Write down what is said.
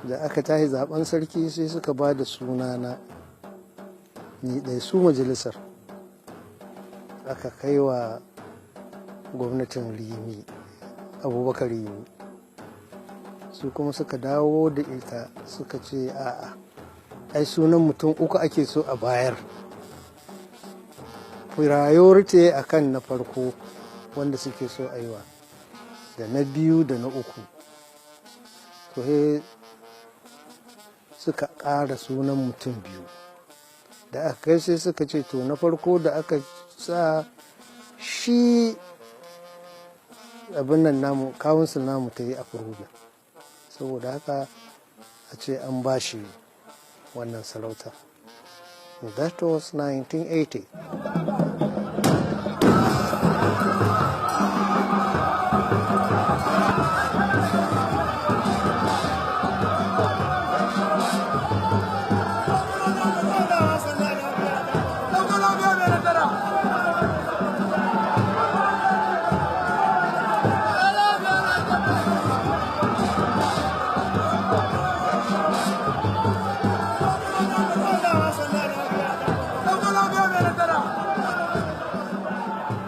Da aka tashi zaben sarki, sai suka ba da sunana ni ɗaya, su majalisar, aka kai wa gwamnatin Rimi, Abubakar Rimi. Su kuma suka dawo da ita, suka ce a'a, ai sunan mutum uku ake so a bayar, priority akan na farko wanda suke so a yiwa, da na biyu da na uku. To, he suka ƙara sunan mutum biyu. Da aka kai, sai suka ce to, na farko da aka sa shi, abin nan namu, council namu ta yi approving, saboda haka a ce an ba shi wannan sarauta. That was 1980.